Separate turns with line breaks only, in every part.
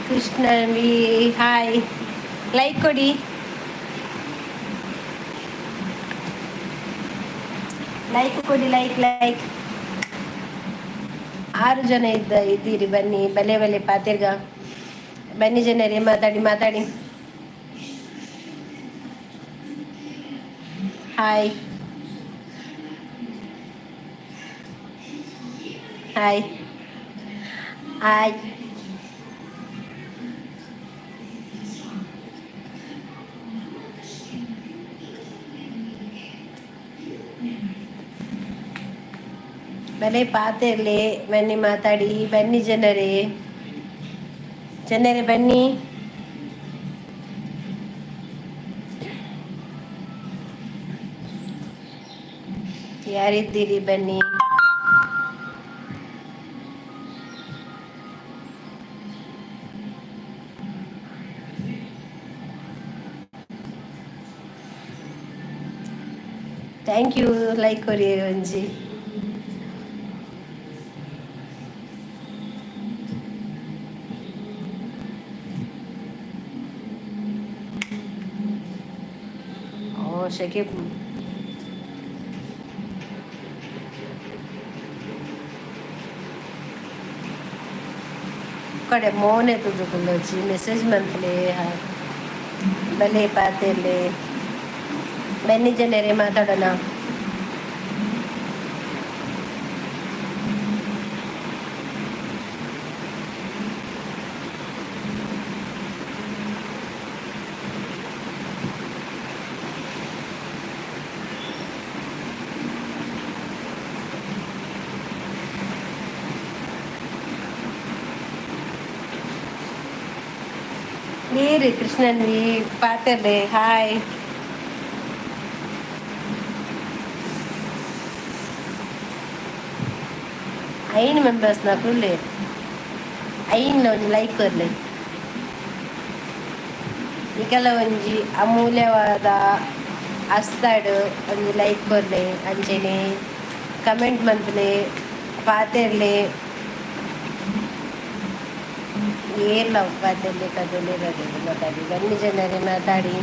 Krishna V hi, like ಕೊಡಿ. Like ಕೊಡಿ, like like. ಆರು ಜನ ಇದ್ದೀರಿ, ಬನ್ನಿ. ಬಲೆ ಬಲೆ ಪಾತಿರ್ಗ ಬನ್ನಿ ಜನರೇ, ಮಾತಾಡಿ ಮಾತಾಡಿ. Hi hi hi. ಬಲೆ ಪಾತಿರ್ಲಿ, ಬನ್ನಿ ಮಾತಾಡಿ, ಬನ್ನಿ ಜನರೇ, ಜನರೇ ಬನ್ನಿ. ಯಾರಿದ್ದೀರಿ ಬನ್ನಿ. Thank you like ಕೊರಿಯರ್ ಒಂಜಿ. ಓ ಶೆಕೆ. ಕಡೆ ಮೋನೆ ತುದುಕುಂದೊಚ್ಚಿ ಮೆಸೇಜ್ ಮಂತ್ಲೆ. ಬಲೆ ಪಾತೆರ್ಲೆ, ಬನ್ನಿ ಜನರೇ, ಮಾತಾಡೋಣ. ನೀರು ಕೃಷ್ಣನ್ ವಿ ಪಾತೆರ್ಲೆ. ಹಾಯ್. ಐನ್ ಮೆಂಬರ್ಸ್ ನಕುಲ್ಲೆ, ಐನ್ ಒಂಜಿ ಲೈಕ್ ಕೊರ್ಲೆ. ನಿಕಲ ಒಂಜಿ ಅಮೂಲ್ಯವಾದ ಅಸ್ತಾಡು ಒಂಜಿ ಲೈಕ್ ಕೊರ್ಲೆ. ಅಂಚೆನೆ ಕಮೆಂಟ್ ಮನ್ಪುಲೆ, ಪಾತೆರ್ಲೆ. ಏರ್ಲ ಪಾತೆರ್ಲೆ, ಕದೊಲೆ ಕದೊಲೆ ಮಾತಾಡಿ ಬನ್ನಿ ಜನರೇ, ಮಾತಾಡಿ.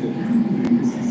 Pensa.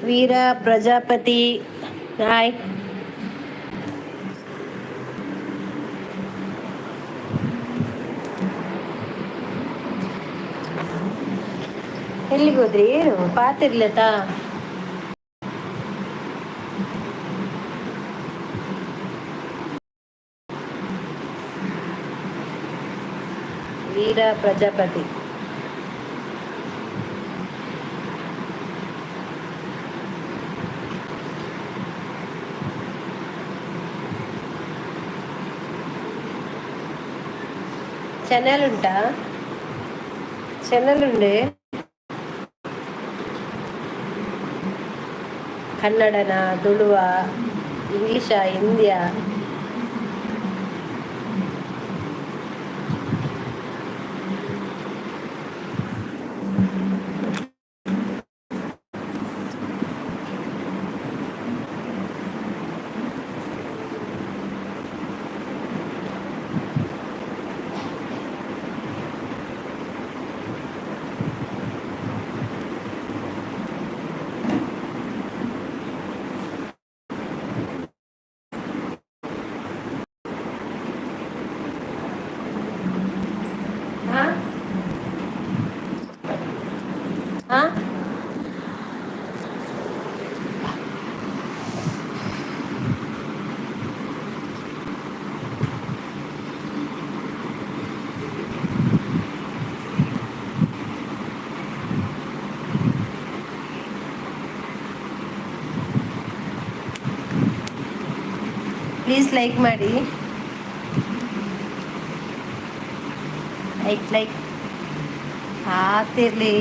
Veera Prajapati hi. ಎಲ್ಲಿಗೆ ಹೋದ್ರಿ? ಪಾತಿರ್ಲತಾ. ವೀರ ಪ್ರಜಾಪತಿ. ಚಾನೆಲ್ ಉಂಟಾ? ಚಾನೆಲ್ ಉಂಡೆ. ಕನ್ನಡನ, ತುಳುವ, ಇಂಗ್ಲಿಷ, ಹಿಂದಿಯ? ಹಾ ಹಾ. ಪ್ಲೀಸ್ ಲೈಕ್ ಮಾಡಿ. ಲೈಕ್ ಲೈಕ್ ಆತಿರ್ಲಿ.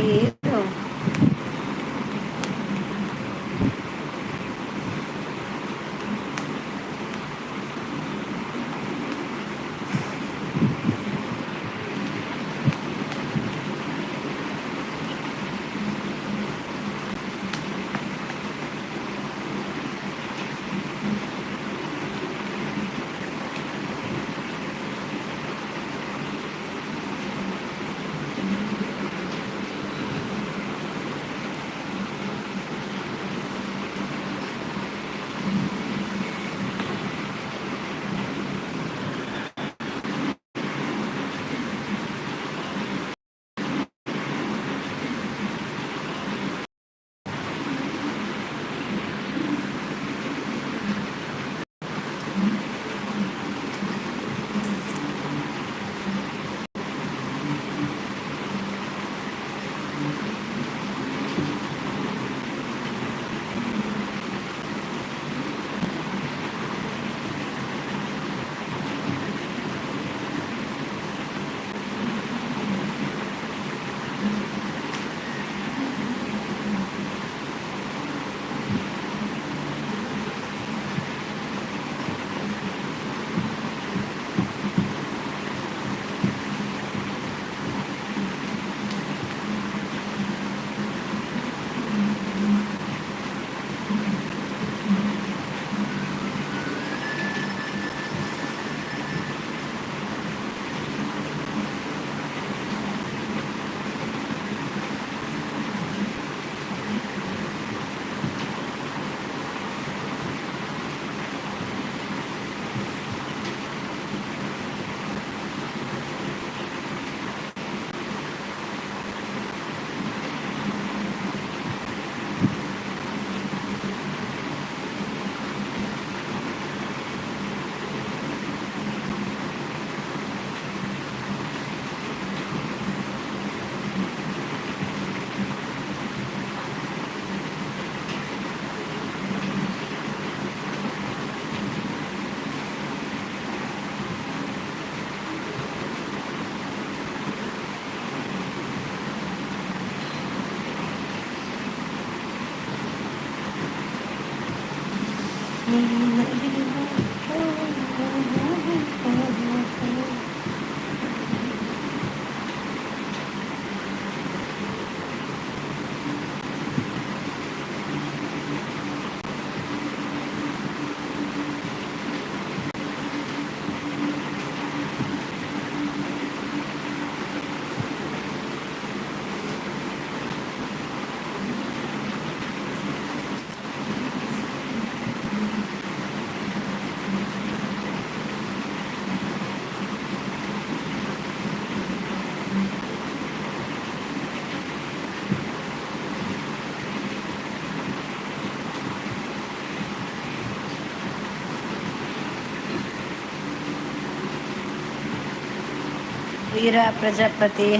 ವೀರ ಪ್ರಜಾಪತಿ,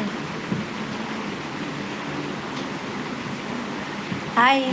ಹಾಯ್.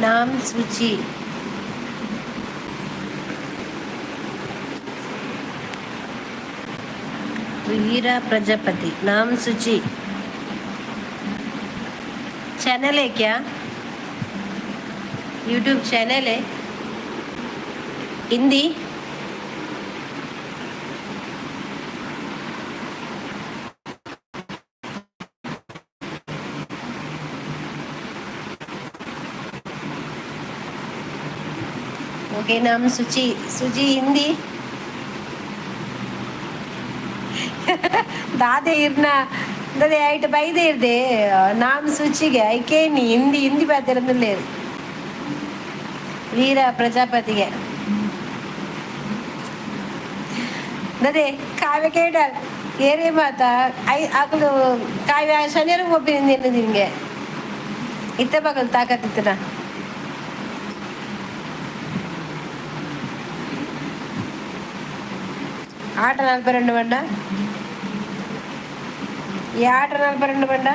नाम सूची। वीरा प्रजापति, नाम सूची। चैनल है क्या? यूट्यूब चैनल है? हिंदी? ओके, नाम सुची। सुची हिंदी ದಾದೆ ಇರ್ನ ದಾದೆ ಐಟ್ ಬೈದೆ ಇರ್ದೆ ನಾಮ್ ಸುಚಿಗೆ ಐಕೇನಿ ಹಿಂದಿ ಹಿಂದಿ ಪಾತೆರಂದುಲ್ಲೇರು ವೀರ ಪ್ರಜಾಪತಿಗೆ. ದದೆ ಕಾವ್ಯ ಕೇಡಲ್ ಏರೇ ಮಾತ I ಅಕಲು ಕಾವ್ಯ ಶನಿಯರು ಒಪ್ಪಿನ ನಿನ್ಗೆ ಇತ್ತ ಬಗಲ್ ತಾಕತ್ತಿತ್ತನ. ఆట 42 బండ. ఈ ఆట 42 బంಡ.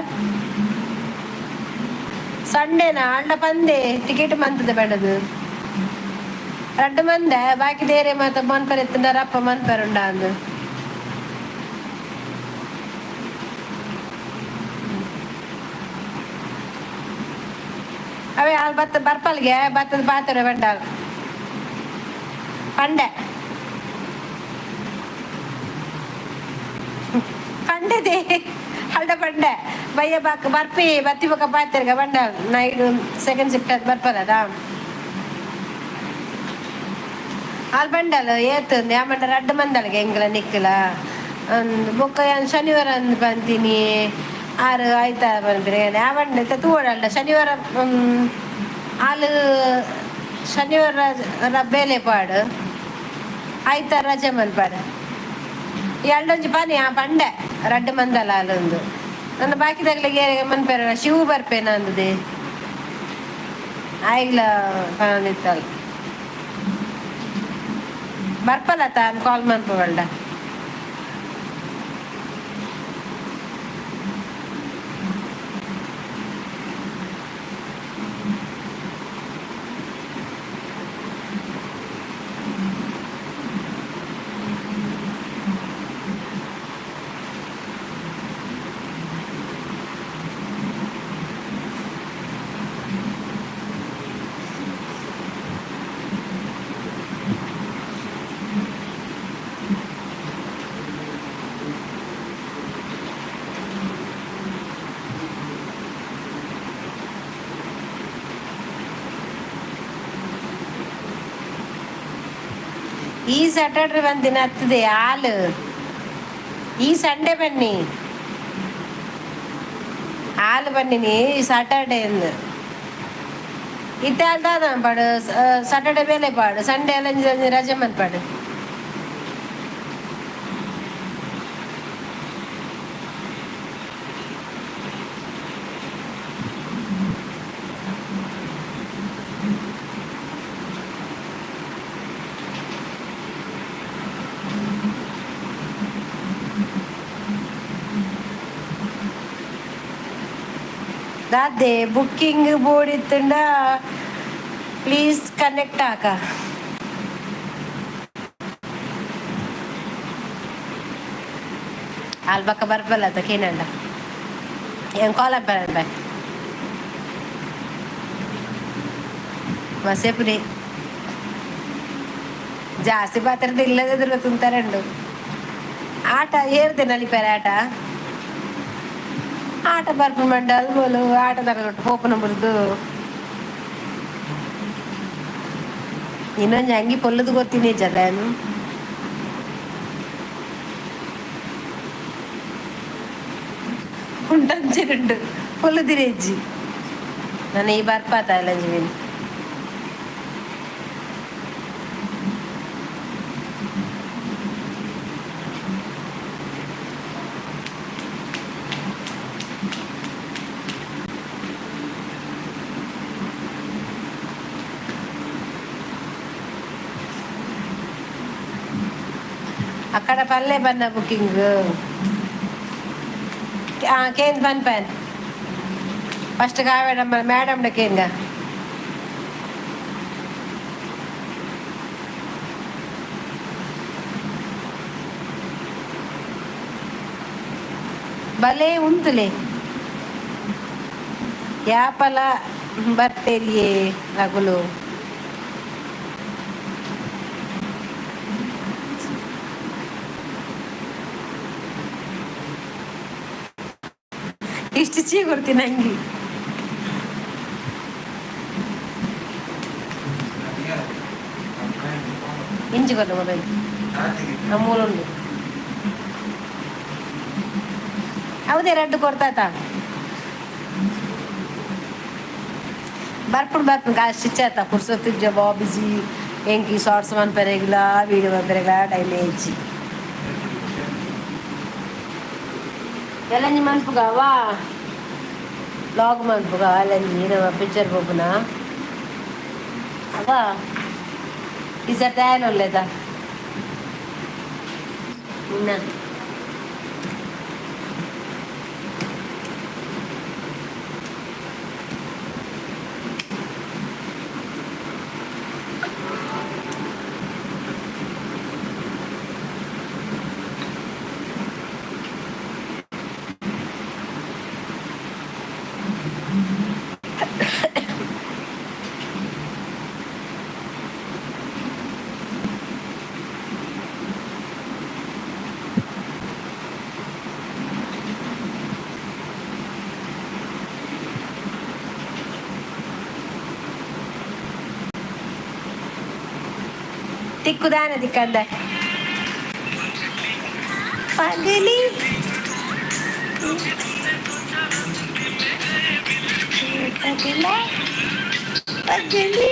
ಸಂಡೇನಾ ಅಂಡ ಪಂದೆ ಟಿಕೆಟ್ ಮಂತದ ಬೇಡದು ರಡ್ಡು ಮಂದೆ ಬಾಕಿ ದೇರೆ ಮಾತ ಮನ್ಪರ್ ಎತ್ತಂಡ ಅಪ್ಪ ಮನ್ಪರ್ ಉಂಡ ಅಂದು. ಅವೇ ಅಲ್ಲಿ ಬತ್ತ ಬರ್ಪಲ್ಗೆ ಬತ್ತದ ಪಾತ್ರೆ ಬಂಡ ಪಂಡೆ ಪಂಡೆದೆ ಅಲ್ಡ ಪಂಡೆ ಬಯ್ಯ ಬಾಕ್ ಬರ್ಪಿ ಬತ್ತಿ ಬೊಕ ಪಾತೆರ್ಗ ಬಂಡ ನೈಟ್ ಸೆಕೆಂಡ್ ಶಿಫ್ಟ್ ಅದು ಬರ್ಪಲದ ಅಲ್ಲಿ ಬಂಡಲ್ ಏತು ಯಾಮಂಡ ರಡ್ಡು ಮಂದಲ್ಗೆ ಎಂಗ್ಲ ನಿಕ್ಕಲ ಬೊಕ್ಕ ಯಾನ್ ಶನಿವಾರ ಅಂದ್ ಪಂತೀನಿ ಆರು ಆಯ್ತಾ ಪನ್ಪಿನ ಯಾವಂಡ ಇತ್ತ ತೂವಡಲ್ಡ ಶನಿವಾರ ಆಲು ಶನಿವಾರ ಬೇಲೆ ಪಾಡು ಆಯ್ತಾ ರಜೆ ಮನ್ಪಾಡು ಎರಡೊಂಜಿ ಪಾನಿ ಆ ಪಂಡೆ ರಡ್ಡು ಮಂದಲ ಅಲ್ಲೊಂದು ನನ್ನ ಬಾಕಿದಾಗ್ಲಿಗೆ ಮನ್ಪೇರ ಶಿವು ಬರ್ಪೇನ ಅಂದದೆ ಆಯ್ಲ ಪನೊಂದಿತ್ತಲ್ಲ ಬರ್ಪಲ್ಲ ತಾನು ಕಾಲ್ ಮನ್ಪವಲ್ಡ. ಈ ಸ್ಯಾಟರ್ಡೆ ಒಂದಿನ ಹತ್ತದೆ ಹಾಲು ಈ ಸಂಡೇ ಬನ್ನಿ ಹಾಲು ಬನ್ನಿನಿ ಈ ಸ್ಯಾಟರ್ಡೆ ಎಂದು ಇತ್ತೆ ಅಲ್ದಾದ ಪಾಡು ಸ್ಯಾಟರ್ಡೆ ಬೇಲೆ ಪಾಡು ಸಂಡೇ ಎಲ್ಲ ರಜೆ ಮನ್ಪಾಡು. ದಾದೆ ಬುಕ್ಕಿಂಗ್ ಬೋರ್ಡ್ ಇತ್ತಂಡ ಪ್ಲೀಸ್ ಕನೆಕ್ಟ್ ಆಕ. ಅಲ್ ಬಕ್ಕ ಬರ್ಬಲ್ಲ ಅದ ಕೇನಂಡ ಏನ್ ಕಾಲ್ ಬರ ಬಾಯ್ ಮಸೆಪುರಿ ಜಾಸ್ತಿ ಪಾತ್ರದ ಇಲ್ಲದಿದ್ರು ತುಂತಾರಂಡು. ಆಟ ಏರ್ದೆ ನಲಿಪಾರೆ ಆಟ ಆಟ ಬರ್ಪು ಮಂಡ ಅಲ್ಬೋಲು ಆಟ ತರಗೊಟ್ಟು ಪೋಪನ ಬುರ್ದು ಇನ್ನೊಂದು ಅಂಗಿ ಪೊಲ್ಲದು ಗೊತ್ತೀನಿ ಜದಾನು. ಉಂಟಂಚಿರುಂಡು ಪೊಲ್ಲುದಿರೆಜ್ಜಿ ನಾನು ಈ ಬರ್ಪಾತ ಲಂಜಿ. ಅಕ್ಕಡ ಪಲ್ಲೆ ಬನ್ನ ಬುಕ್ಕಿಂಗ್ ಕೇಂದ್ರ ಪನ್ ಪನ್ ಫಸ್ಟ್ ಕಾವೇಡ ಮೇಡಮ್ ಕೇಂದ್ರ ಭಲೇ ಉಂತುಲೆ ಯಾಪಲ ಬರ್ತೇರಿಯೇ ನಗುಲು. ಇಷ್ಟು ಚೀ ಕೊಡ್ತೀನಿ ಅಂಗಿ. ಇಂಚು ಮೊಬೈಲ್ ಮೂಲುಂಡು ಹೌದೇ ರಡ್ಡು ಕೊಡ್ತಾತ ಬರ್ಪುಡು ಬರ್ಪುಡು ಕಾಲು ಸ್ಟಿಚ್ ಆತ ಪುರ್ಸೊತ್ತಿಜ್ಜ ಬಾ ಬಿಸಿ ಎಂಕಿ ಶಾರ್ಟ್ಸ್ ಮನ್ಪೆರೆಗ್ಲ ವೀಡಿಯೋ ಮನ್ಪೆರೆಗ್ಲ ಟೈಮ್ ಹೆಚ್ಚಿ ಎಲ್ಲಂಜಿ ಮನ್ಪುಗ ವಾ ವ್ಲಾಗ್ ಮನ್ಪುಗ ಅಲ್ಲಂಜಿ ನಮ್ಮ ಪಿಕ್ಚರ್ ಪೋಪುನ ಅವ ಈ ಸರ್ತಿ ಆಯನ ಇನ್ನ. ತಿಕ್ಕುದಾನ ತಿಕ್ಕಂದ ಪಗಲಿ ಪಗಲ ಪಗಲಿ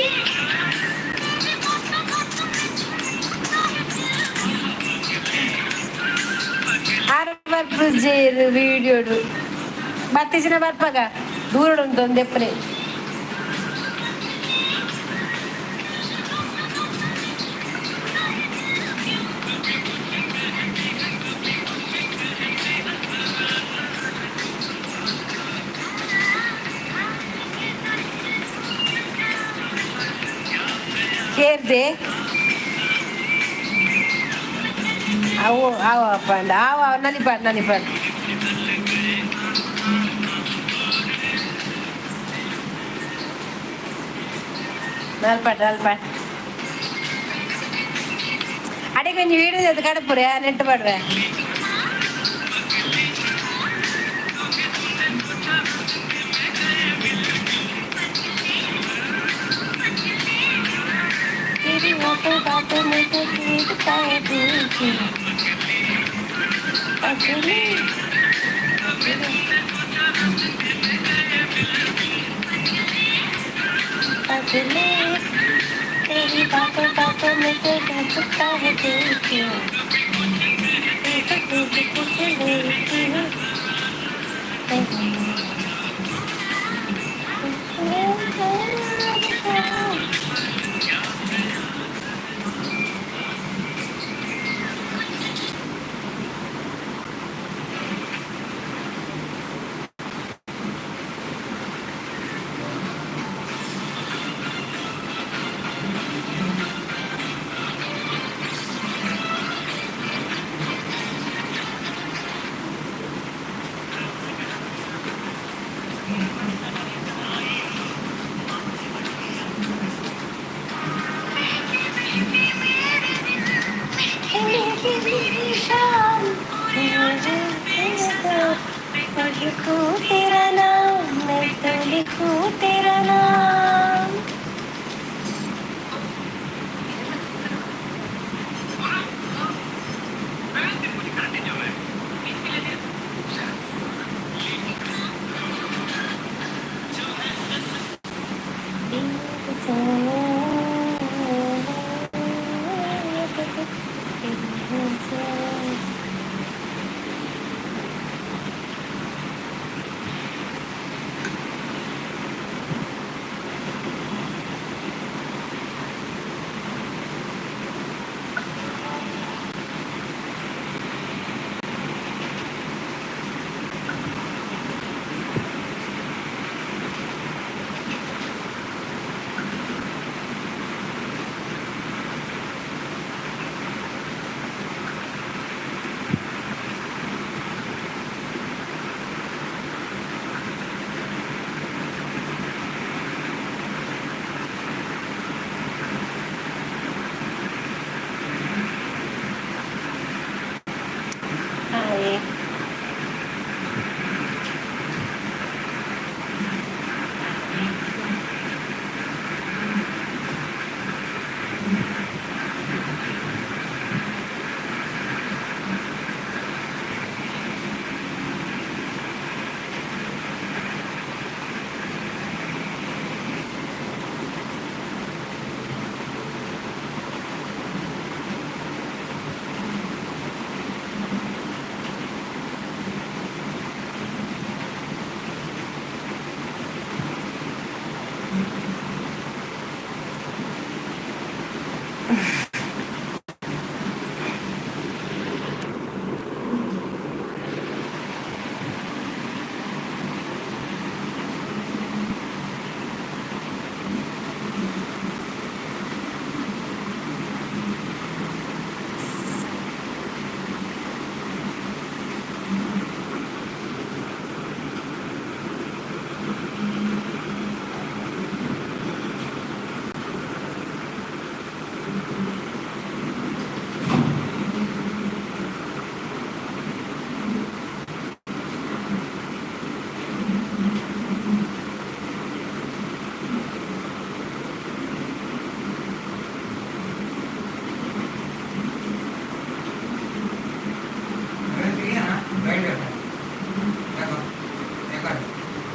ಆರು ಬರ್ಪು ಜೇರು ವೀಡಿಯೋಡು ಬತ್ತಿಜಿನ ಬರ್ಪಗ ದೂರಡು ಉಂಟು ಒಂದು ಎಪ್ಪನೆ. ಕೇರ್ದೆ ಅವು ಅವ ಪಂಡ ಆವ ನಲಿಪಾಡ್ ನಲಿಪಾಡ್ ನಲ್ಪಾಡ್ ನಲ್ಪಾಡ್ ಅಡೆ ಕೊಂಚ ವೀಡಿಯೋ ಕಡಪುರೆ ನೆಟ್ಟು ಪಡ್ವೆ. तेरी बातों बातों में तो टूटता है दिल की पगली पगली तेरी बातों बातों में तो टूटता है दिल क्यों पूछ लेती हूँ. लिखूं तेरा नाम, मैं तो लिखूं तेरा नाम. हाय.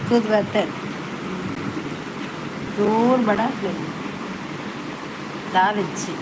ಕೂದ್ ಬರ್ತೇನೆ ದೂರ ಬಡ ದಾಲಿಜ್ಜಿ.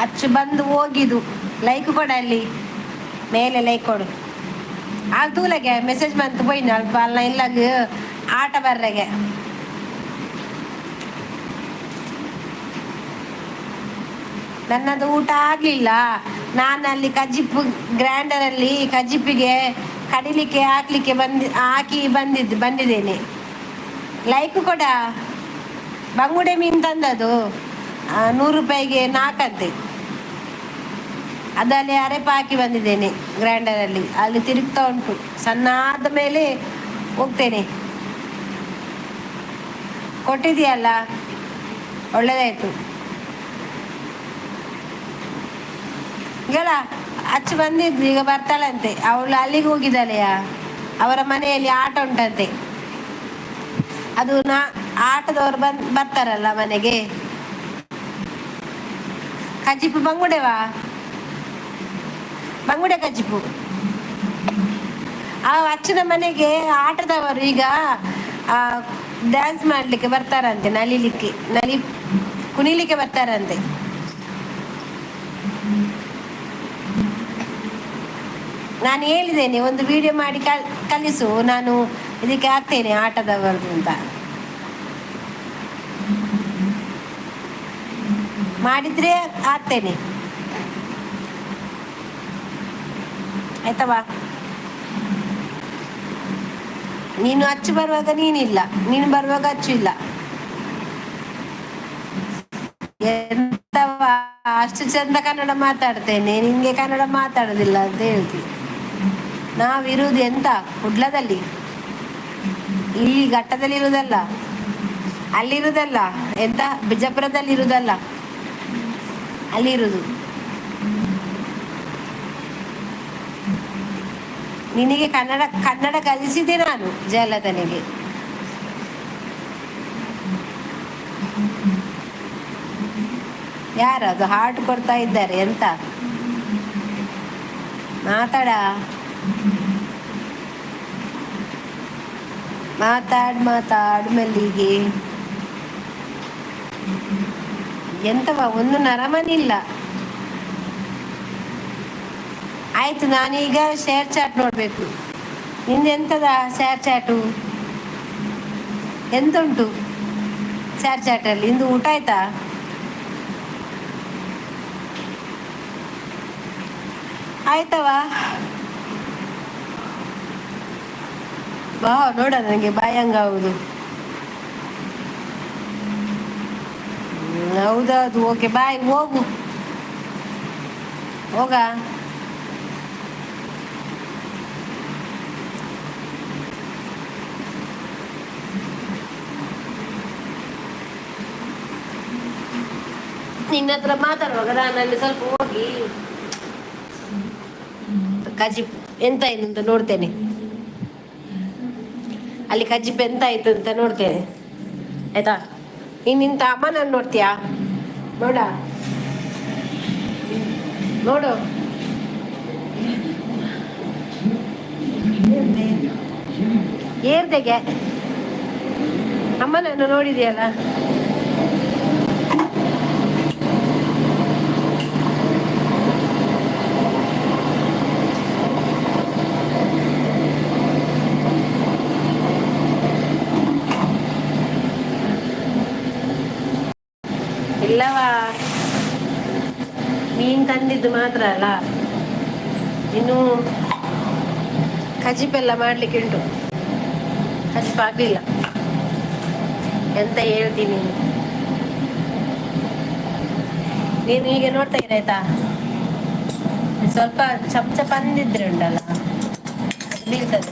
ಅಚ್ಚು ಬಂದು ಹೋಗಿದು. ಲೈಕ್ ಕೊಡ ಅಲ್ಲಿ ಮೇಲೆ, ಲೈಕ್ ಕೊಡು. ಅಲ್ಲಿ ತೂಲಗೆ ಮೆಸೇಜ್ ಬಂತು ಪೋಯಿನ ಅಲ್ಪ ಅಲ್ಲ ಇಲ್ಲಾಗ ಆಟ ಬರ್ರೆಗೆ. ನನ್ನದು ಊಟ ಆಗಲಿಲ್ಲ. ನಾನು ಅಲ್ಲಿ ಕಜ್ಜಿಪ್ಪು ಗ್ರೈಂಡರಲ್ಲಿ ಕಜ್ಜಿಪ್ಪಿಗೆ ಕಡಿಲಿಕ್ಕೆ ಹಾಕ್ಲಿಕ್ಕೆ ಬಂದು ಹಾಕಿ ಬಂದಿದ್ದು ಬಂದಿದ್ದೇನೆ. ಲೈಕ್ ಕೊಡ. ಬಂಗುಡೆ ಮೀನು ತಂದದು 100 ರೂಪಾಯಿಗೆ ನಾಲ್ಕಂತೆ. ಅದಲ್ಲಿ ಅರೆಪ ಹಾಕಿ ಬಂದಿದ್ದೇನೆ ಗ್ರೈಂಡರಲ್ಲಿ. ಅಲ್ಲಿ ತಿರುಗ್ತಾ ಉಂಟು. ಸಣ್ಣ ಆದ ಮೇಲೆ ಹೋಗ್ತೇನೆ. ಕೊಟ್ಟಿದೆಯಲ್ಲ, ಒಳ್ಳೆದಾಯ್ತು. ಗೆಳ ಅಚ್ಚು ಬಂದಿದ್ಲು, ಈಗ ಬರ್ತಾಳಂತೆ. ಅವಳು ಅಲ್ಲಿಗೆ ಹೋಗಿದ್ದಾಳೆಯಾ, ಅವರ ಮನೆಯಲ್ಲಿ ಆಟ ಉಂಟಂತೆ. ಅದು ನಾ ಆಟದವರು ಬಂದ್ ಬರ್ತಾರಲ್ಲ ಮನೆಗೆ. ಕಜಿಪು ಬಂಗುಡೆವಾ? ಬಂಗುಡೆ ಕಜ್ಜಿಪು. ಆ ಅಚ್ಚನ ಮನೆಗೆ ಆಟದವರು ಈಗ ಡ್ಯಾನ್ಸ್ ಮಾಡಲಿಕ್ಕೆ ಬರ್ತಾರಂತೆ, ನಲಿಲಿಕ್ಕೆ, ಕುಣಿಲಿಕ್ಕೆ ಬರ್ತಾರಂತೆ. ನಾನು ಹೇಳಿದ್ದೇನೆ, ಒಂದು ವಿಡಿಯೋ ಮಾಡಿ ಕಲಿಸು, ನಾನು ಇದಕ್ಕೆ ಹಾಕ್ತೇನೆ ಆಟದವರದು ಅಂತ. ಮಾಡಿದ್ರೆ ಹಾಕ್ತೇನೆ, ಆಯ್ತವಾ? ನೀನು ಅಚ್ಚು ಬರುವಾಗ ನೀನಿಲ್ಲ, ನೀನು ಬರುವಾಗ ಅಚ್ಚು ಇಲ್ಲ. ಎಂತವಾ, ಅಷ್ಟು ಚಂದ ಕನ್ನಡ ಮಾತಾಡ್ತೇನೆ, ನಿನ್ಗೆ ಕನ್ನಡ ಮಾತಾಡುದಿಲ್ಲ ಅಂತ ಹೇಳ್ತಿ. ನಾವಿರುವುದು ಎಂತ ಕುಡ್ಲದಲ್ಲಿ, ಇಲ್ಲಿ ಘಟ್ಟದಲ್ಲಿ ಇರುವುದಲ್ಲ, ಅಲ್ಲಿರುವುದಲ್ಲ, ಎಂತ ಬಿಜಾಪುರದಲ್ಲಿ ಇರುವುದಲ್ಲ, ಅಲ್ಲಿರುವುದು. ನಿನಗೆ ಕನ್ನಡ ಕನ್ನಡ ಕಲಿಸಿದೆ ನಾನು ಜಯಲತನಿಗೆ. ಯಾರದು ಹಾರ್ಟ್ ಕೊಡ್ತಾ ಇದ್ದಾರೆ? ಎಂತ ಮಾತಾಡ, ಮಾತಾಡ್ ಮಾತಾಡ್ ಮಲ್ಲಿಗೆ. ಎಂತವ ಒಂದು ನರಮನಿಲ್ಲ. ಆಯ್ತು, ನಾನೀಗ ಶೇರ್ ಚಾಟ್ ನೋಡಬೇಕು. ನಿಂದು ಎಂತದ ಶೇರ್ ಚಾಟು? ಎಂತ ಉಂಟು ಶೇರ್ ಚಾಟಲ್ಲಿ? ಇಂದು ಊಟ ಆಯ್ತಾ? ಆಯ್ತವಾ? ಬಾ ನೋಡ, ನನಗೆ ಬಾಯಿ ಹಂಗಾಗುದು. ಹೌದೌದು, ಓಕೆ, ಬಾಯ್, ಹೋಗು ಹೋಗ. ನಿನ್ನ ಹತ್ರ ಮಾತಾಡುವಾಗ ನಾನು ಅಲ್ಲಿ ಸ್ವಲ್ಪ ಹೋಗಿ ಕಜಿಪ್ ಎಂತ ಆಯ್ತು ಅಂತ ನೋಡ್ತೇನೆ. ಅಲ್ಲಿ ಕಜಿಪ್ ಎಂತ ಆಯ್ತು ಅಂತ ನೋಡ್ತೇನೆ, ಆಯ್ತಾ? ನೀನು ನಿಂತ ಅಮ್ಮನನ್ನು ನೋಡ್ತೀಯಾ? ನೋಡ ನೋಡು. ಏರ್ದೆಗೆ ಅಮ್ಮನನ್ನು ನೋಡಿದೆಯಲ್ಲ? ಇಲ್ಲವಾ? ಮೀನು ತಂದಿದ್ದು ಮಾತ್ರ ಅಲ್ಲ, ಇನ್ನು ಕಜಿಪೆಲ್ಲ ಮಾಡ್ಲಿಕ್ಕೆ ಉಂಟು. ಕಜಿಪ್ ಆಗ್ಲಿಲ್ಲ. ಎಂತ ಹೇಳ್ತೀನಿ ನೀನು? ನೀನು ಹೀಗೆ ನೋಡ್ತಾ ಇರ, ಆಯ್ತಾ? ಸ್ವಲ್ಪ ಚಮಚ ಬಂದಿದ್ರೆ ಉಂಟಲ್ಲ, ಬೀಳ್ತದೆ.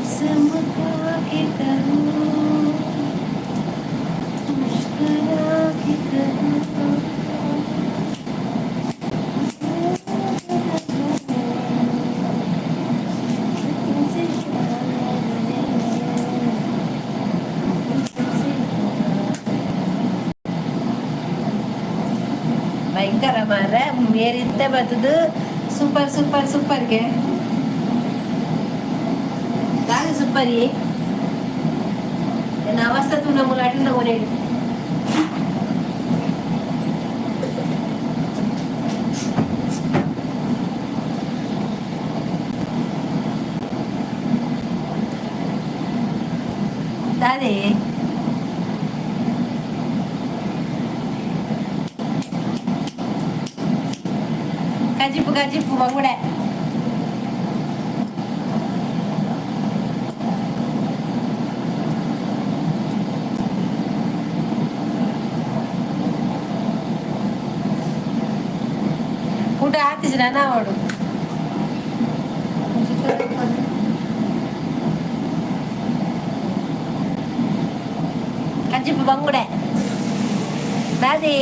कसम खा के कहूँ, मुस्कुरा के कहूँ। तुमसे प्यार है, तुमसे। ಭಯಂಕರ ಮಾರ್ರೆ, ಮೇರಿತ್ತೆ ಬರ್ತದ. ಸೂಪರ್ ಸೂಪರ್ ಸೂಪರ್ಗೆ ದಾದ ಸೂಪರ್. ನನ್ನ ಅವಸ್ಥೆ ತೂ ನಮ್ಮ ಅಡಿನ ಕೊನೆ. ದಾದೆ ಕಜಿಪು ಕಜಿಪು ಬಂಗುಡೆ. ಊಟ ಆತಿಜಿ ನಾನು ಅವಳು. ಕಜ್ಜಿಪು ಬಂಗುಡೆ ದಾದಿ.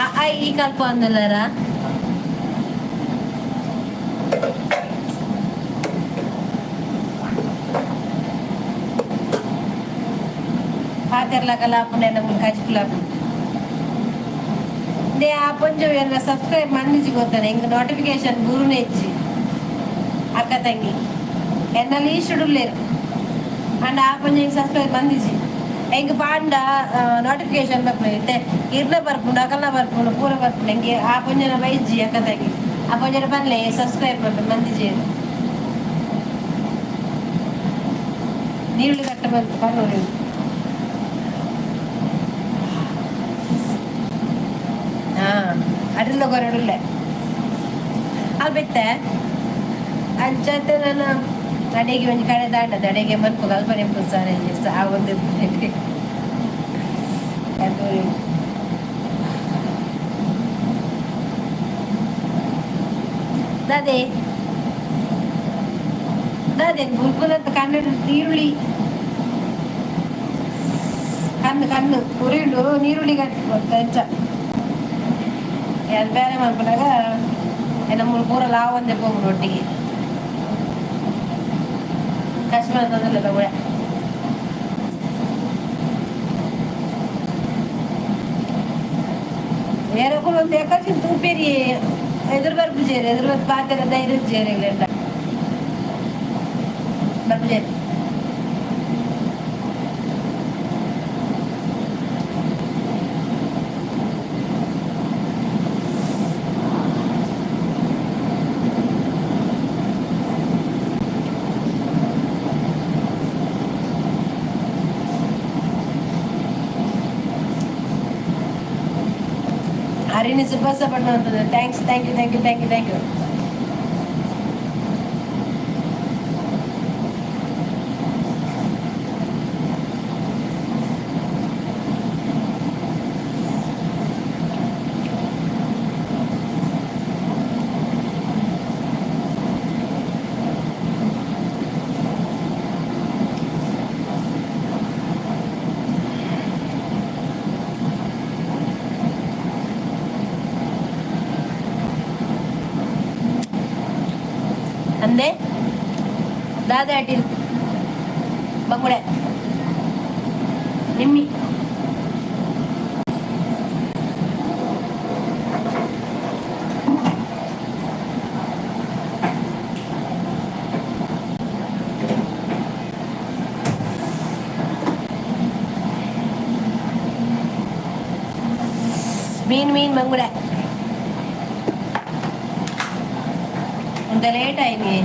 ಆ ಆ ಈ ಕಲ್ಪ ಅಂದಲ್ಲಾರ. ಪಾತೆರ್ಲ ಕಲಾಪುಂಡೆ ನಮ್ಗೆ ಕಜ್ಪುಲಾಪು they. ಆ ಪೊಂಜು ಎಲ್ಲ ಸಬ್ಸ್ಕ್ರೈಬ್ ಮಂದಿಜಿ ಗೊತ್ತಾನೆ. ಇಂಕ ನೋಟಿಫಿಕೇಶನ್ ಗುರುನೇ ಇಜ್ಜಿ. ಅಕ್ಕ ತಂಗಿ ಎನ್ನಲ್ಲಿ ಈಶುಡುಲ್ಲೇರು ಅಂಡ್ ಆ ಪೊಂಜು ಸಬ್ಸ್ಕ್ರೈಬ್ ಮಂದಿಜಿ. ಎಂಕ್ ಪಾಂಡ ನೋಟಿಫಿಕೇಶನ್ ಬರ್ಪುಂಡು. ಇತ್ತೆ ಇರ್ನ ಬರ್ಪುಂಡು, ಅಕಲ್ನ ಬರ್ಪುಂಡು, ಪೂರ ಬರ್ಪುಂಡು. ಎಂಕೆ ಆ ಪೊಂಜನ ಬೈಜ್ಜಿ. ಅಕ್ಕ ತಂಗಿ, ಆ ಪೊಂಜನ ಪನ್ಲೆ ಸಬ್ಸ್ಕ್ರೈಬ್ ಬರ್ಪುಂಡು ಮಂದಿಜಿ. ನೀರುಳ್ಳಿ ಕಟ್ಟ ಬಂತು ಪನ್ನೂರು. ಹಾ, ಅಡಿಲ್ಲ ಕೊರಡುಲ್ಲೆ ಅಲ್ಬಿತ್ತೆ. ಅಂಚತೆ ನಾನು ಅಡಿಗೆ ಒಂಜಿ ಕಡೆ ದಾಂಡದ ಅಡಿಗೆ ಮನ್ಪು ಕಲ್ಪನೆ ಸಾರೆ ಆ ಒಂದು ಅದು. ದಾದೆ ದಾದೆ ಬುಲ್ಬುಲ್ ಅಂತ ಕನ್ನಡ. ನೀರುಳ್ಳಿ ಕಣ್ಣು ಕಣ್ಣು ಉರಿಂಡು. ನೀರುಳ್ಳಿ ಕಟ್ಟು ಅಂಚ ಯಾರು ಬೇರೆ ಮನ್ಪುನಾಗ ಎನ್ನ ಮೂರು ಪೂರ ಲಾವಂದೆ ಪೋಪುಂಡು ಒಟ್ಟಿಗೆ. ಕಷ್ಟ ಅಂತಂದಿಲ್ಲ ಕೂಡ. వేరొకరు ಒಂದು ఎక్కడ తూపేరి ఎదురు బరుపు చేయరు. ఎదురు బరుపు పాత్ర ధైర్యం చేయరు. బరుపు చేయరు. ಹರಿಣಿ ಸುಬ್ಬಸ ಅಂತಂದ್ರೆ thanks, thank you, thank you, thank you, thank you. ಅಂದೆ ದಾದ ಅಟಿಲ್ ಬಂಗುಡೆ ನಿಮ್ಮಿ. ಮೀನ್ ಮೀನ್ ಬಂಗುಡೆ. కొంత లేట్ అయింది,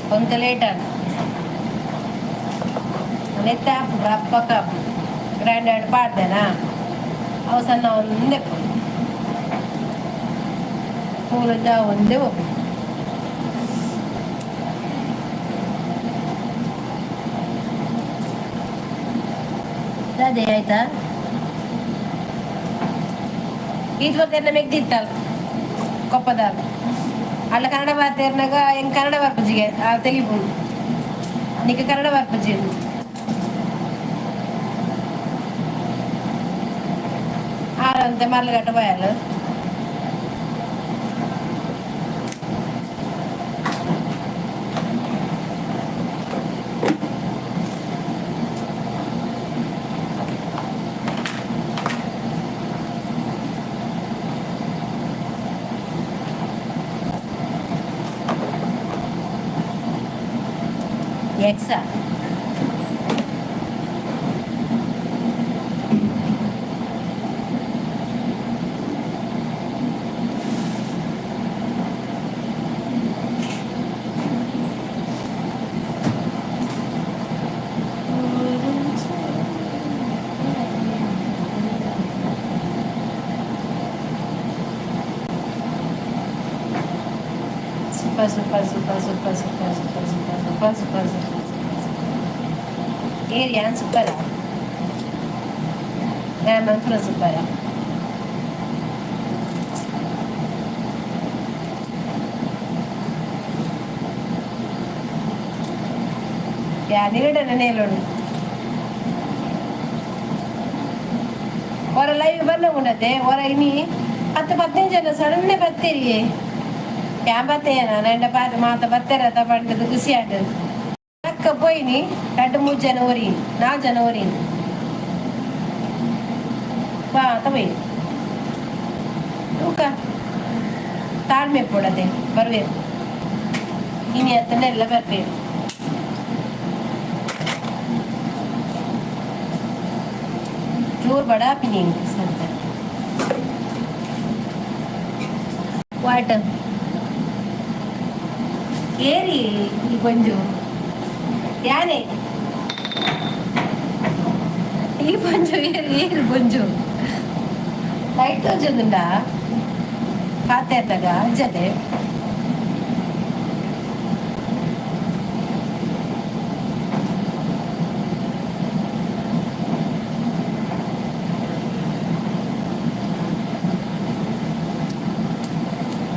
కొంత లేట్ అని ನೆತ್ತ ಅಪ್ಪಕ್ಕ ಗ್ರ್ಯಾಂಡ್ ಡ್ಯಾಡ್ ಪಾಡ್ದೇನಾ. ಅವು ಸಣ್ಣ ಒಂದೇ ಪೂಲದ ಒಂದೇ ಒಪ್ಪು. ಅದೇ ಆಯ್ತಾ? ಇದು ಮತ್ತೆ ಮೆಗ್ದಿತ್ತಲ್ಲ. ಕೊಪ್ಪದ ಅಲ್ಲ ಕನ್ನಡ ಬಾತೇರ್ನಾಗ ಹೆಂಗ್ ಕನ್ನಡ ಬರ್ಪುಜಿಗೆ ತೆಲಿಪು ನಿಕ್ಕ ಕನ್ನಡ ಬರ್ಪುಜಿ. ಆರಂತೆ ಮರ್ಲಗಟ್ಟ ಬಯಲು. ಎಕ್ಸಾ. Super super super super super super super super super super super. ಏರ್ ಯಾನ್ ಸೂಪರ, ಯಾನ್ ಮನ್ಪುನ ಸೂಪರ. ಯಾ ನಿರಡ ನೆನೆಯಲೋಡು ಹೊರ ಲೈವ್ ಬನ್ನ ಉಂಡತೆ ಹೊರ ಇನಿ 10 15 ಜನ ಸಡನ್ನೆ ಬತ್ತೀರಿ. ಯಾ ಬತ್ತೇನ ನಂಡ ಪಾದ ಮಾತ ಬತ್ತೆರ ಪಂಡದು ಖುಷಿ ಆಂಡ್. ಅಕ್ಕ ಪೋಯಿನಿ ರಡ್ಡು ಮೂರು ಜನ ಒರಿನಿ, ನಾಲ್ಕು ಜನ ಒರಿನಿ ಬಾ ಹೋಯಿ. ತೂಕ ತಾಳ್ಮೆ ಪೋಡದೆ ಬರ್ವೇರು. ಇನಿ ಅತ್ತಂಡ ಎಲ್ಲ ಬರ್ಬೇರು. ಜೋರ್ ಬಡ ಪಿನಿ ಸಂತ what ಏರಿ ಈ ಪಂಜು ಯಾನೆ ಈ ಪಂಜು ಏರಿ ಏರು ಪಂಜು ಲೈಟ್ ತೋಜೊಂದುಂಡಾ ಪಾತೆರ್ನಗ ಅಜ್ಜತೆ.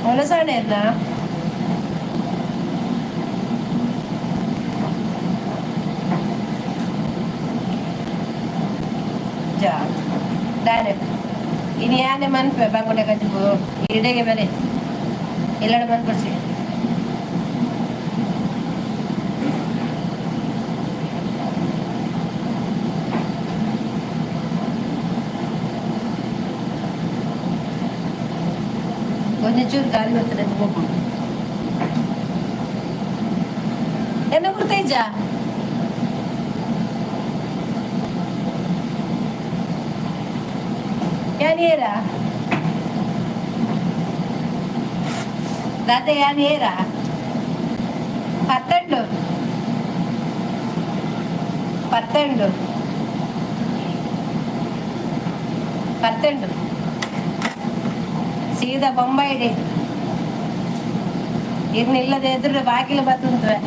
ಹೊಲಸಾಣೆರ್ನ ಜಾ ದಾನೆ ಇನಿ ಯಾನೆ ಮನ್ಪೆ ಬಂಗುಡೆ ಕಜ್ಜು ಇಡೆಗೆ ಬೆಲೆ ಎಲ್ಲಡ ಮನ್ಪಡ್ಸಿ. ಒಂಚೂರು ಗಾಳಿ ಬರ್ತದೆ ಹೋಗ್ಬೋದು. ಎನ್ನ ಗುರ್ತೈಜ ಯಾನ್ ಏರ ದಾದ ಯಾನ್ ಏರ ಪತ್ತಂಡು ಪತ್ತಂಡು ಪತ್ತಂಡು ಸೀದಾ ಬೊಂಬಾಯಿಡೆ ಇರ್ನಿಲ್ಲದೆ ಎದುರು ಬಾಗಿಲು ಬತ್ತುಂತವೆ.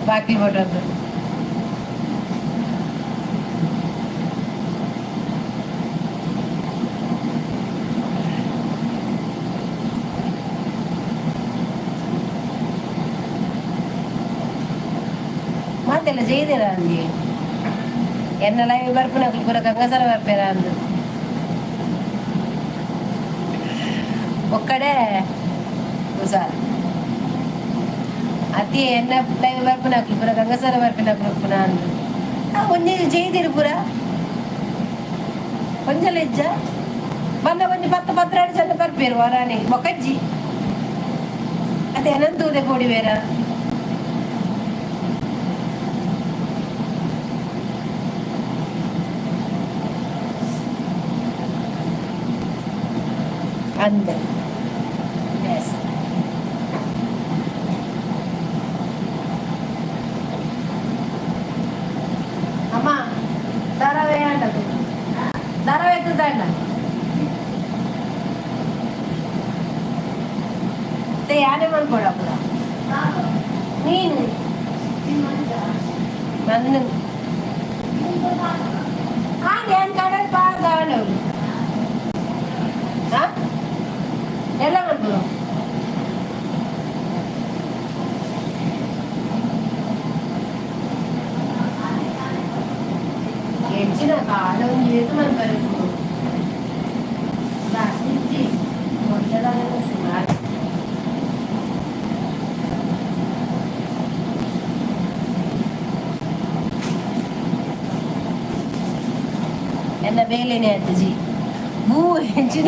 ಬಾಗಿಲು ಕೊಟ್ಟದ್ದು ಮಾತೆಲ್ಲ ಜೈದಿರ ಅಂದಿ. ಎನ್ನ ಲೈವ್ ಬರ್ಪುನಕ್ಲು ಪೂರ ಗಂಗಸರ ಬರ್ಪೇರ ಅಂದು ಒಕ್ಕಡೆ ಹುಷಾರ್ ಅತಿ. ಎನ್ನ ಲೈವ್ ಬರ್ಪುನಕ್ಲು ಪೂರ ಗಂಗಸರ ಬರ್ಪಿನಕ್ಲು ಪುನ ಅಂದು. ಒಂಜಿ ಜೈದಿರು ಪೂರ ಒಂಜಲ ಇಜ್ಜ ಬಂದ ಒಂಜಿ 10 12 ಜನ ಬರ್ಪೇರು ವರಾಣಿ ಮೊಕಜ್ಜಿ ಅದೇ ಅನಂತೂದೆ ಪೋಡಿ ಬೇರ. ಅಂದೆ ಎಸ್. ಅಮ್ಮ ಧಾರಾವಾಹಿ ಅಂಡದು ಧಾರಾವಾಹಿ ಎತ್ತುದಾಂಡ ಯಾನೆ ಮನ್ಕೊಡ ಪುರ ನೀನು ನಂದು ಆ ಏನ್ ಕಡಲ್ ಪಾಡ್ದಾಂಡ. ಎನ್ನ ಬೇಲೆನೇ ಆತಜಿ ಬೂ ಎಂಚಿನ.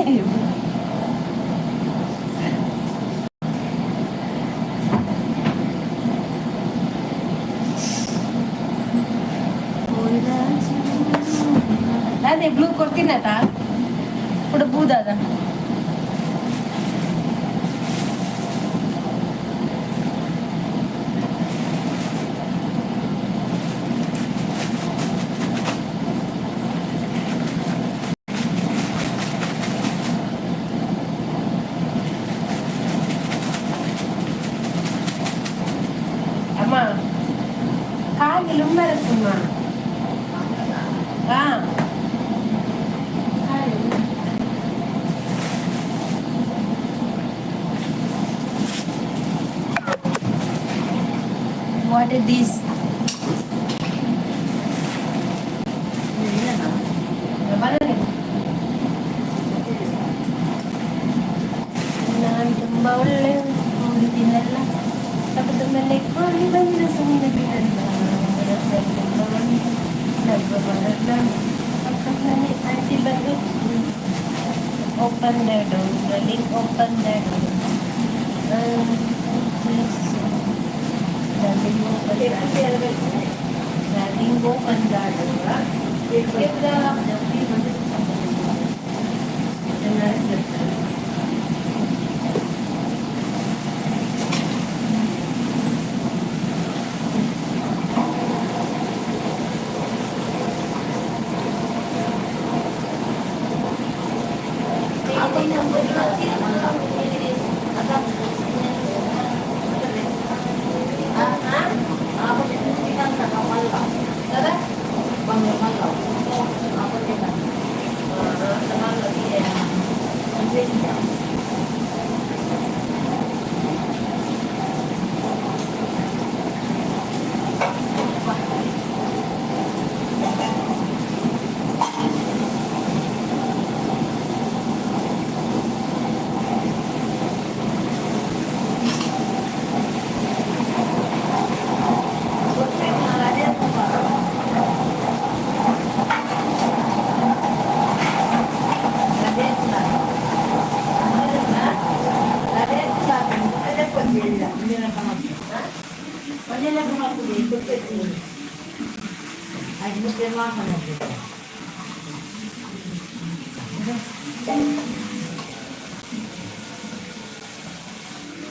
ಅದೇ ಬ್ಲೂ ಕೊಡ್ತೀನತ ಕೂಡ ಬೂದಾದ. ಅಮ್ಮ, ಕಾಲಿಗೆ ಉಮ್ಮರಕ್ಕಮ್ಮ. ಹಾ. What is this? ಬನ್ನಿ. ನಾನು ತುಂಬ ಒಳ್ಳೆ ಹುಡುಗಿನಲ್ಲ, ತಪ್ಪದ ಮೇಲೆ ಕೋಳಿ ಬಂದ ಸುಮ್ಮನೆ ಬಿಡಲ್ಲ. ತುಂಬ ಒಳ್ಳೆ ನಮ್ಮ ಬರಲ್ಲ. ಪಕ್ಕದ ಮನೆ ಆಂಟಿ ಬಂದು "Open the door, darling, open the door. Darling, open the door. Darling, open the door."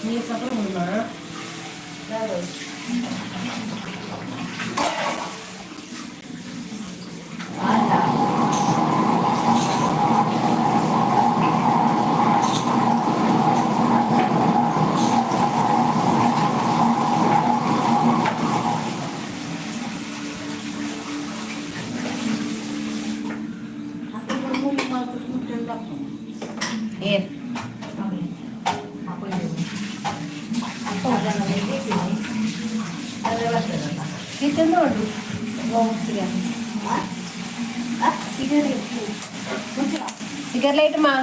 ನೀರು ತಗೊಂಡು. ಏನ್? ಇದು ನೋಡು, ಸಿಗರೇಟ್, ಸಿಗರೇಟ್ ಮಾ.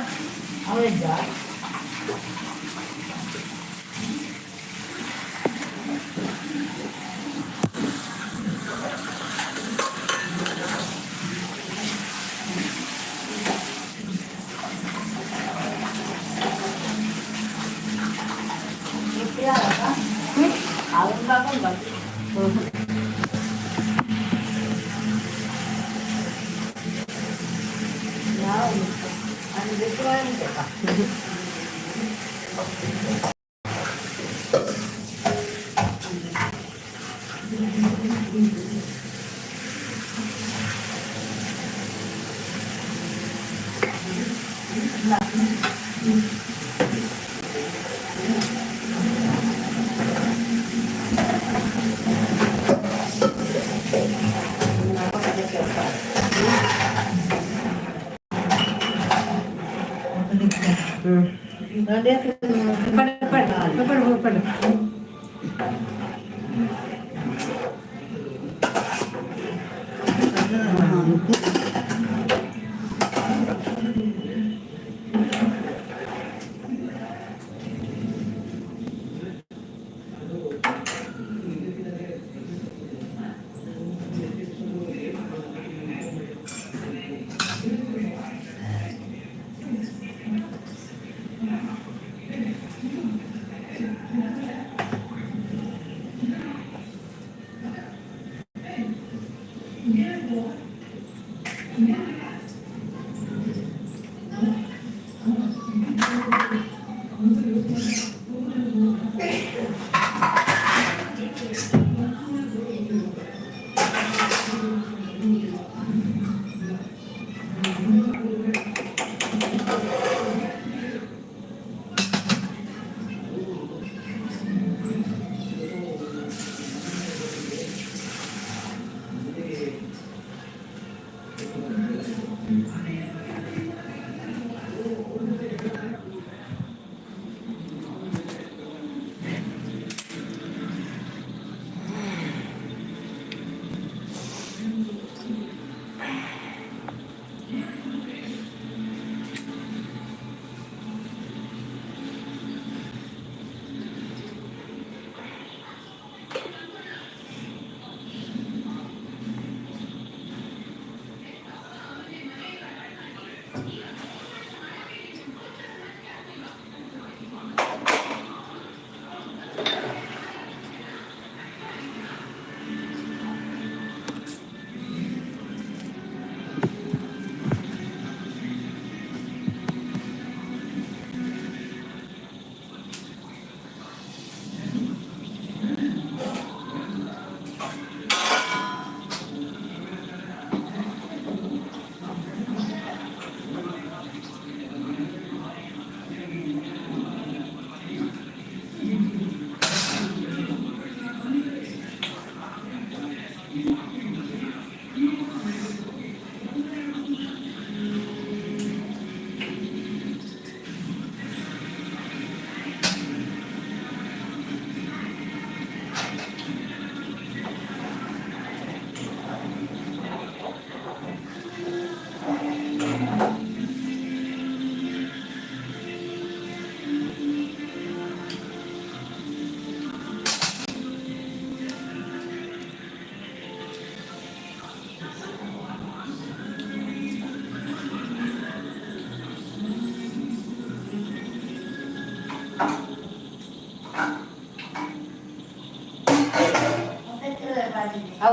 ಪಡ ಪಡ ಪಡ ಪಡ.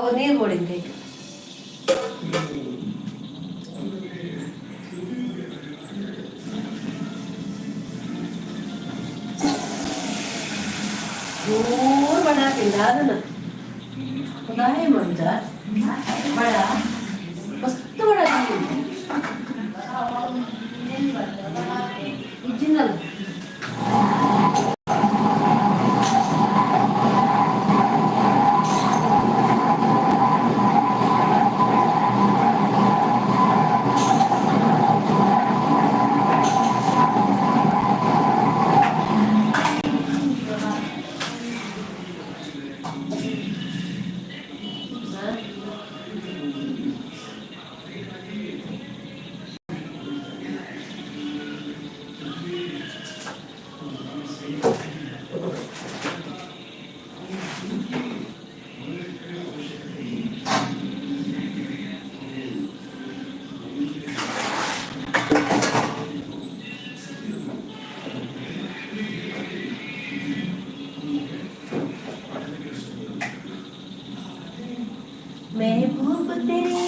ಅವು ನೀರು ಕೊಡಿಂದೆ. ಜೋರು ಬಡ ಹಾಕಿಲ್ಲ ಅದನ್ನ ಉದಾಯ ಮಂಜ ಬಡ ಮಸ್ತ್ ಬಡ ಇಜ್ಜಿನಲ್ಲ. महबूब तेरे,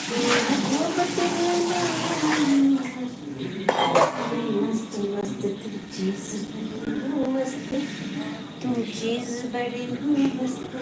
महबूब तेरे, मस्त मस्त तू चीज बड़ी हो मस्त, तू चीज बड़ी हो मस्त।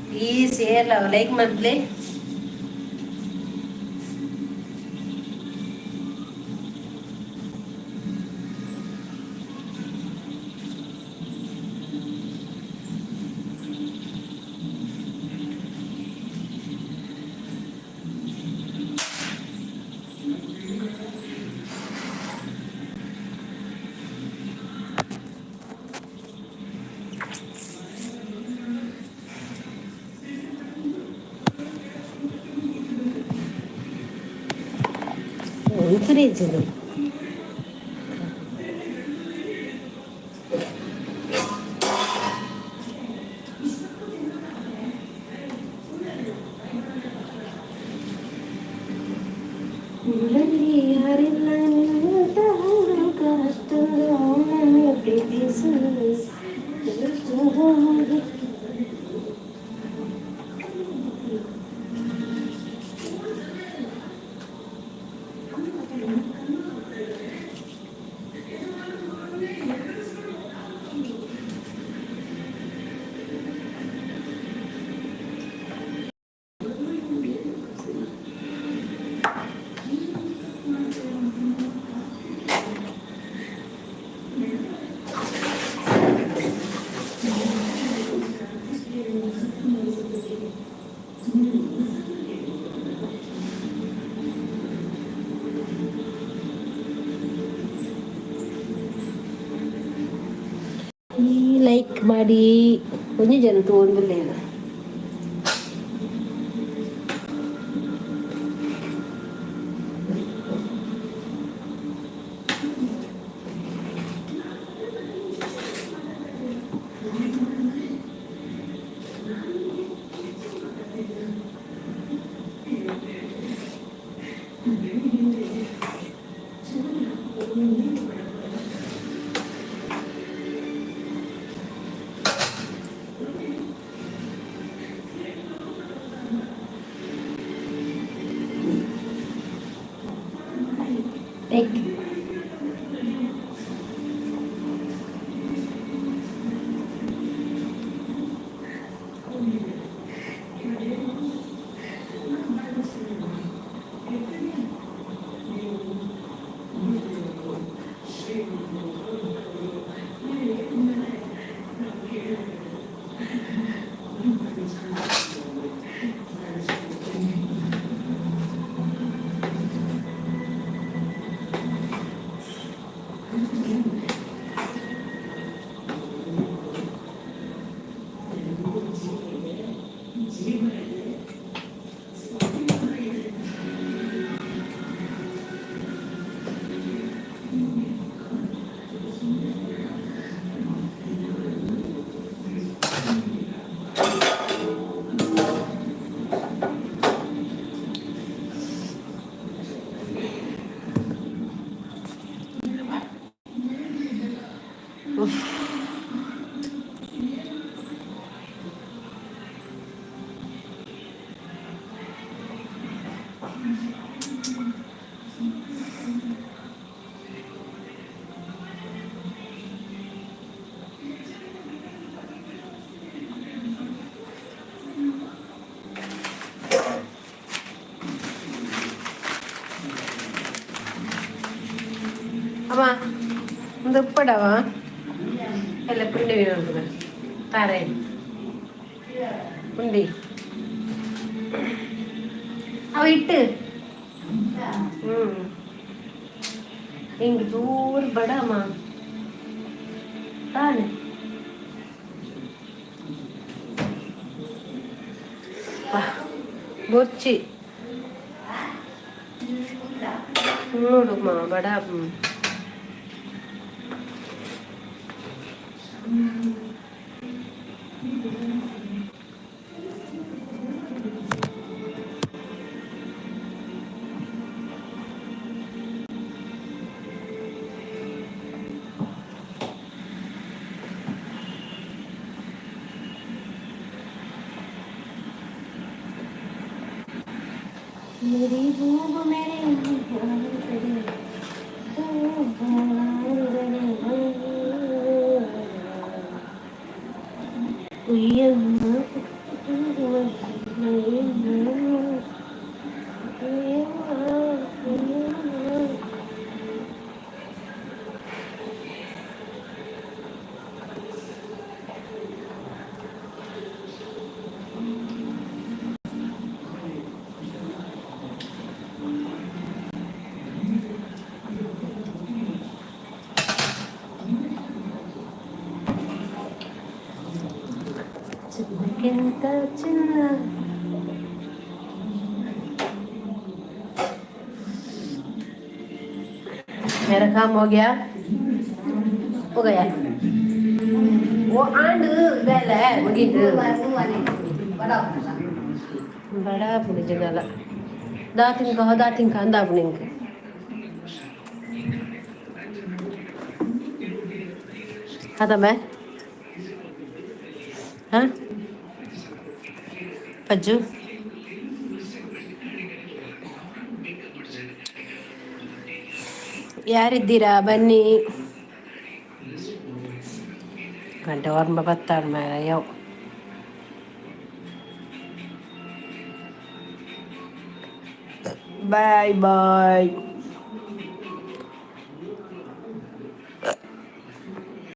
ಪ್ಲೀಸ್ ಏರ್ಲ ಲೈಕ್ ಮಲ್ಪಲೆ. ಫ್ರಿಜ್. ಊರಲ್ಲಿ ಯಾರಿಲ್ಲ ನಿನ್ನಂತ ಹುಡುಗ, ಅಷ್ಟೊಂದು ಅವನನ್ನು ಪ್ರೀತಿಸು. ಲೈಕ್ ಮಾಡಿ. ಒಂಜಿ ಜನ ತೂವೊಂದುಲ್ಲೆರ್. Take. ಅಮ್ಮ ಒಂದು ಉಪ್ಪಡವ ಎಲ್ಲ ಪುಂಡಿ ಮೀನು ತಾರೆ ಪುಂಡಿ ಅವ ಇಟ್ಟು. ಹಿಂಗೆ ಜೋರು ಬಡಮ್ಮ ತಾನೆ. ಬೊಚ್ಚಿ ನೋಡುಮ್ಮ ಬಡ. मेरी भूख मेरे ಚಿನ್ನಕ್ಕಿಂತ ಚಿನ್ನ. मेरा काम हो गया, हो गया। वो आंड ಬೇಲೆ ಮುಗೀತು. ಬಡ ಪುಡಿ ಜನಲ ದಾತಿಂಕ ದಾತಿಂಕ ಅಂದಾಪುಣಿಂಕ. खत्म है। हाँ ಪಜ್ಜು, ಯಾರಿದ್ದೀರಾ? ಬನ್ನಿ. ಗಂಟೆ ಒರ್ಂಬ ಬತ್ತಾಡ್ ಮಾರಾಯ. Bye boy.